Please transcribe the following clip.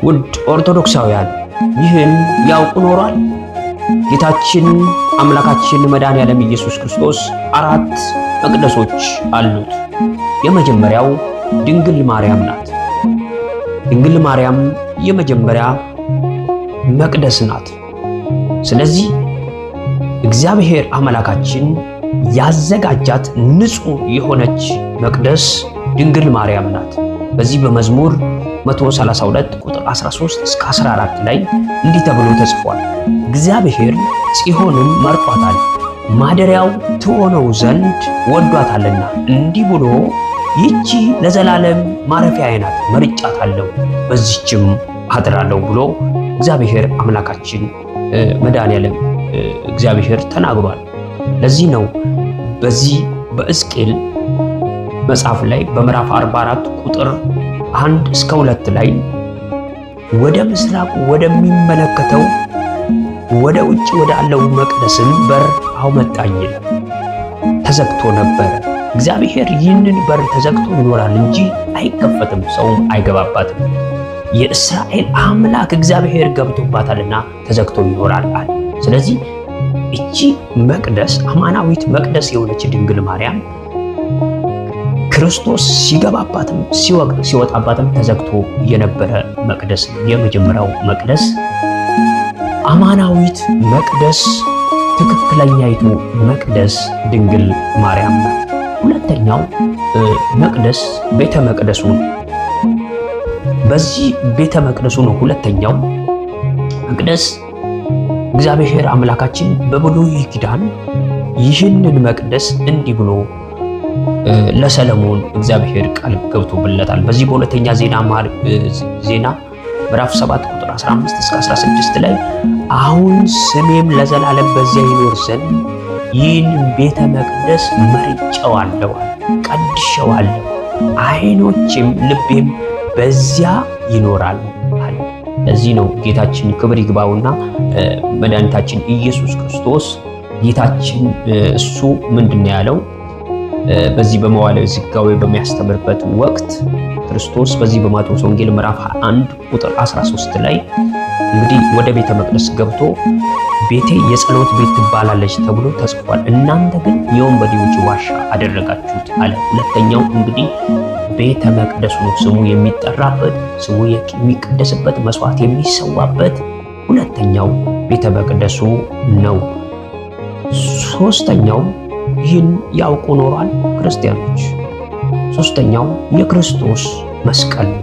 ውድ ኦርቶዶክሳውያን ይህን ያውቁ ኖሯል? ጌታችን አምላካችን መድኃኔዓለም ኢየሱስ ክርስቶስ 4 መቅደሶች አሉት። የመጀመሪያው ድንግል ማርያም ናት። ድንግል ማርያም የመጀመሪያ መቅደስ ናት። ስለዚህ እግዚአብሔር አምላካችን ያዘጋጃት ንጹሕ የሆነች መቅደስ ድንግል ማርያም ናት። በዚህ በመዝሙር 132 ቁጥር 13 እስከ 14 ላይ እንዲህ ተብሎ ተጽፏል። እግዚአብሔር ጽዮንን መርጧታል፣ ማደሪያው ትሆነው ዘንድ ወዷታልና፣ እንዲህ ብሎ ይህቺ ለዘላለም ማረፊያዬ ናት፣ መርጫታለሁ፣ በዚችም አድራለሁ ብሎ እግዚአብሔር አምላካችን መድኃኔዓለም እግዚአብሔር ተናግሯል። ለዚህ ነው በዚህ በሕዝቅኤል መጽሐፍ ላይ በምዕራፍ 44 ቁጥር 1 እስከ 2 ላይ ወደ ምስራቅ ወደሚመለከተው ወደ ውጭ ወዳለው መቅደስም በር አመጣኝ ይላል። ተዘግቶ ነበረ። እግዚአብሔር ይህንን በር ተዘግቶ ይኖራል እንጂ አይከፈትም፣ ሰውም አይገባባትም። የእስራኤል አምላክ እግዚአብሔር ገብቶባታልና ተዘግቶ ይኖራል አለ። ስለዚህ እቺ መቅደስ አማናዊት መቅደስ የሆነች ድንግል ማርያም ክርስቶስ ሲገባባትም ሲወጣባትም ተዘግቶ የነበረ መቅደስ የመጀመሪያው መቅደስ አማናዊት መቅደስ ትክክለኛይቱ መቅደስ ድንግል ማርያም ናት። ሁለተኛው መቅደስ ቤተ መቅደሱ ነው። በዚህ ቤተ መቅደሱ ነው ሁለተኛው መቅደስ። እግዚአብሔር አምላካችን በብሉይ ኪዳን ይህንን መቅደስ እንዲህ ብሎ ለሰለሞን እግዚአብሔር ቃል ገብቶለታል። በዚህ በሁለተኛ ዜና ምዕራፍ 7 ቁጥር 15 እስከ 16 ላይ አሁን ስሜም ለዘላለም በዚያ ይኖር ዘንድ ይህን ቤተ መቅደስ መርጬዋለሁ፣ ቀድሼዋለሁ፣ ዓይኖቼም ልቤም በዚያ ይኖራል አለ። ለዚህ ነው ጌታችን ክብር ይግባውና መድኃኒታችን ኢየሱስ ክርስቶስ ጌታችን እሱ ምንድን ነው ያለው? በዚህ በመዋዕለ ሥጋዌ በሚያስተምርበት ወቅት ክርስቶስ በዚህ በማቴዎስ ወንጌል ምዕራፍ 1 ቁጥር 13 ላይ እንግዲህ ወደ ቤተ መቅደስ ገብቶ ቤቴ የጸሎት ቤት ትባላለች ተብሎ ተጽፏል፣ እናንተ ግን የወንበዴዎች ዋሻ አደረጋችሁት አለ። ሁለተኛው እንግዲህ ቤተ መቅደሱ ነው፣ ስሙ የሚጠራበት፣ ስሙ የሚቀደስበት፣ መስዋዕት የሚሰዋበት ሁለተኛው ቤተ መቅደሱ ነው። ሶስተኛው ይህን ያውቁ ኖሯል ክርስቲያኖች። ሶስተኛው የክርስቶስ መስቀል ነው።